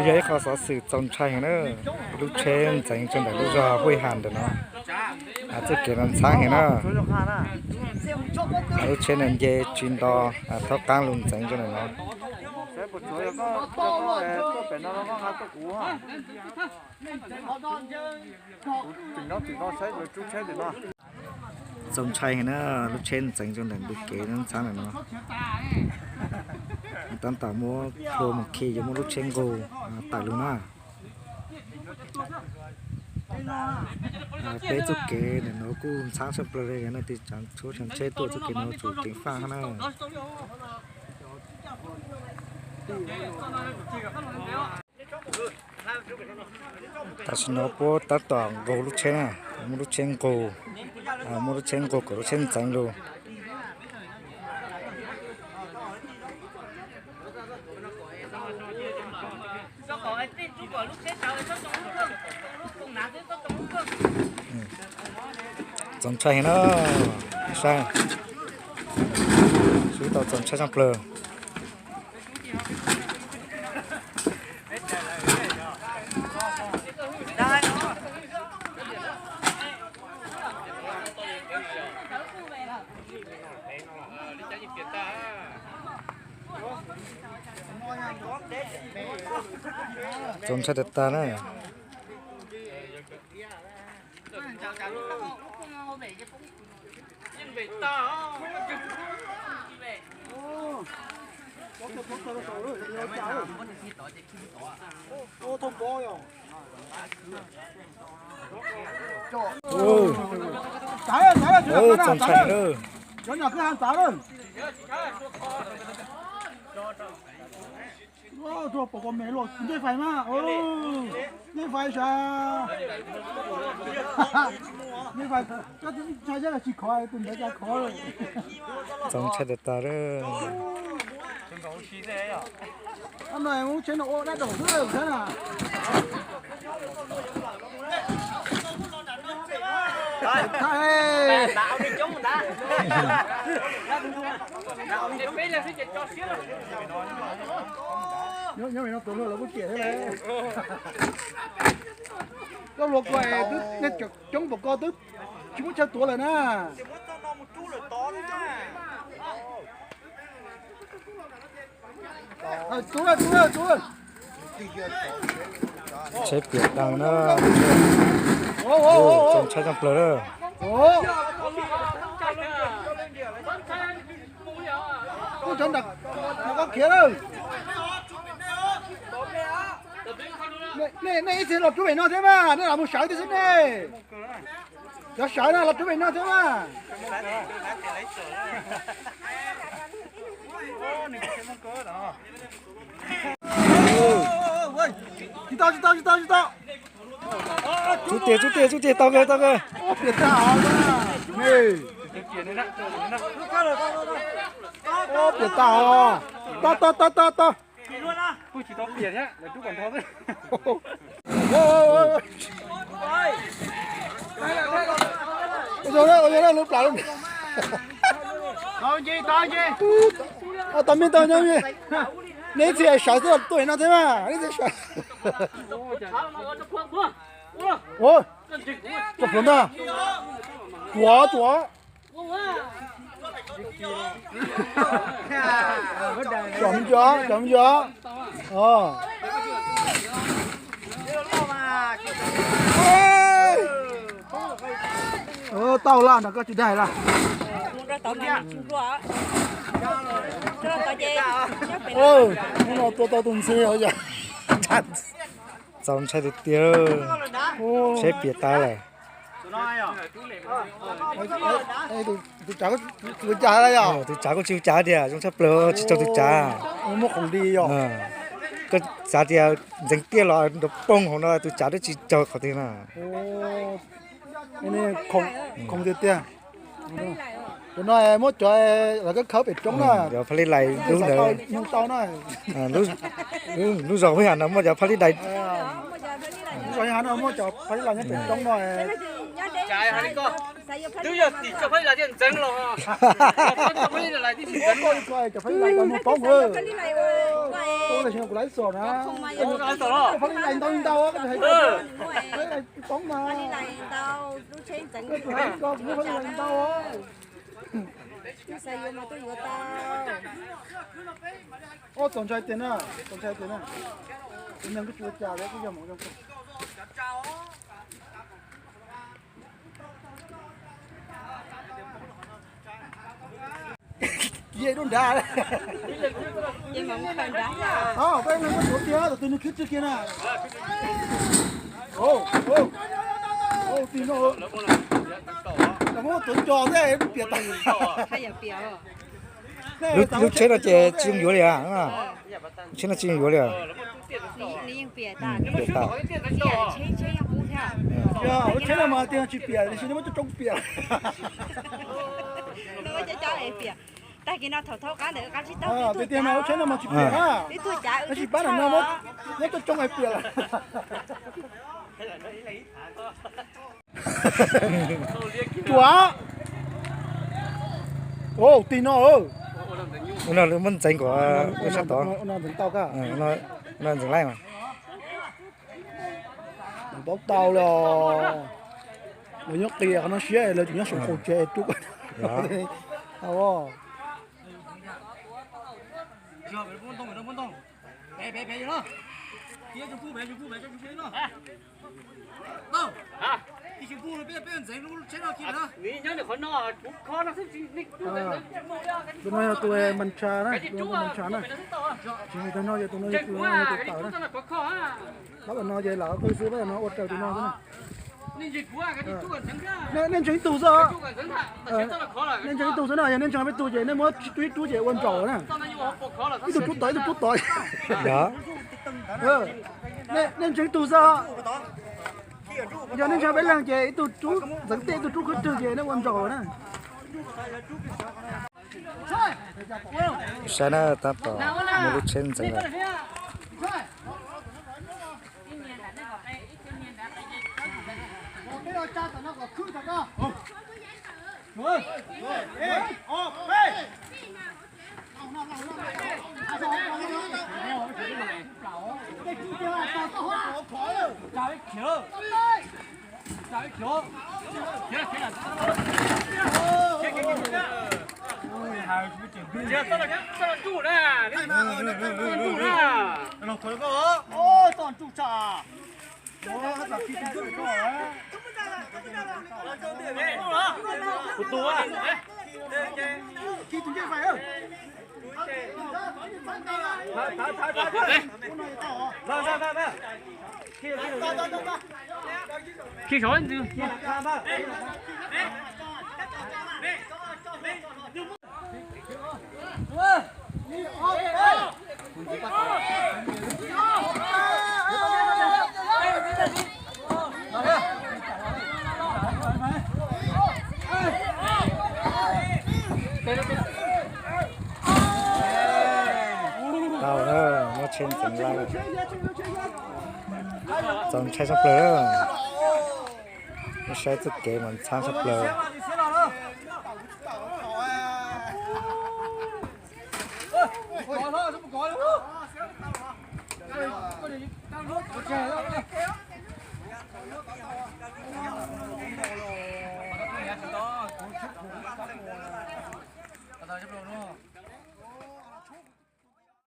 Yog ib qho xov xwm txaus ntshai heev na, lub tsheb ntxeev rau ntawm lub zos Huj Has ntawm no. Txoj kev no ntxhab heev na, lub tsheb no nce tsis nto, thaub qaab lug ntxeev rau ntawm no. Txaus ntshai heev na, lub tsheb ntxeev rau ntawm ntug kev ntxhab ntawm no. Tab tom muab plhuav mus khi yuav muab lub tsheb nqug tawm lug na. Peb txoj kev ntawm no kuj ntxhab tshaj plaws li, yog leej twg tsaav tsheb tuaj txoj kev no tsum ceev faj na. Tam sim no puab tab tom nqug lub tsheb na, muab lub tsheb nqug, muab lub tsheb nqug kom lub tsheb ntxeev lug. Txaus ntshai heev na, saib, sub tau txaus ntshai tshaj plaws. Txaus ntshai tag tag na. Txaus ntshai lawm. Txaus ntshai tag tag lawm. Nyob no tus luag lawv kuj ciam thiab lauj. Koj luag ko es twb nej coob npaum ko twb tsis muab chaw tuav lawm na. Tub, tub, tub. Tsheb piam tas na. Txaus ntshai tshaj plaws na. Kuj cov nram koj khiav lawm. Nej ib txhia los rub pem no thiab mas, nej los mus sawv tiag xwb ne. Cov sawv na los rub pem no thiab mas. Tsis tau, tsis tau, tsis tau, tsis tau. Tsub tiag, tsub tiag, tsub tiag, tau kawg, tau kawg. Piam tag os. Piam tag os. Tau, tau, tau, tau, tau. Ua zoo na, ua zoo na, lub plam lub. Tau me ntau nyob me. Nej ib txhia sawv xwb tuaj no thiab mas, nej ib txhia sawv. Ua, tso pluav ntag. Tuav, tuav. Tsom me ntsis, tsom me ntsis. Tau lawm, nram koj tsis daig lawm. Hnub no tua tau tus ntxhw os yom. Txaus ntshai tiag tiag. Tsheb piam tas lawm. Tus tsav kuj tsis ua cas tias zoo tshaj plaws, tsis raug tus tsav. Koj xav tias ntxeev tiaj los nrov poob hauv no tus tsav twb tsis raug qhov twg na. Khoom tiag tiag. Cov no muab cov lawv khawb pem roob na. Cov phab lij lais lub ntawd. Lub zos Huj Has no muaj cov phab lij lais. Lub zos Huj Has no muaj cov phab lij lais nyob pem roob no. Twb yog tim cov phab lij lais thiaj ntxeev los. Cov phab lij lais tau mus poob. Kuv laiv xom na. Pab li lais ntau ntau, pab li lais ntau, kuv muab pab li lais ntau. Ob txaus ntshai tiag na, txaus ntshai tiag na. Kuv neeg kuj tsis ua cas li, kuj yog hmoov zoo kawg. Kiag dub nrad. Peb neeg muab tuav kiag, tus twg nws khwb tswg kiag na. Tig no, muab tuav cos thiab piam tas. Lub tsheb no ces tsis zoo yuav li. Tsheb no tsis zoo yuav li. Piam tas. Lub tsheb no mas tias tsis piam, tiam sis nej muab coob coob piam. Tag kis no thaum thauj qab ntawd qab tsib taug. Tias tias mas lub tsheb no mas tsis piam na. Tab sis pab no muab coob coob hais piam lawm. Tsuas. Tig no. Muab ntxeev kom sab tod. No ntxeev laij mas. Ntxeev tau los lawv nyob qias qhov no siab, lawv tseem nyob saum qaum tsev rub. Tus no yog tus mas ntsha na, tus mas ntsha na. Tsis hais tus no, yog tus no yog tus tawm na. Pab no ces lam qw xwb, pab no ua raws tus no xwb na. Nej ntseeg ib tug xwb. Nej ntseeg ib tug xwb no, yog nej ntseeg peb tug ces nej muab rub ib rub ces ua ntsaum na. Ib tug rub tod, ib tug rub tod. Nej ntseeg ib tug xwb. Yog nej ntseeg peb leeg ces ib tug rub ntxeev tej, ib tug rub khwb rwg ces nej ua ntsaum na. Saib na, tab tom muaj lub tsheb ntxeev lawm. Tau na, muab tsheb ntxeev lawm. Txaus ntshai tshaj plaws. Muab saib txoj kev mas ntxhab tshaj plaws.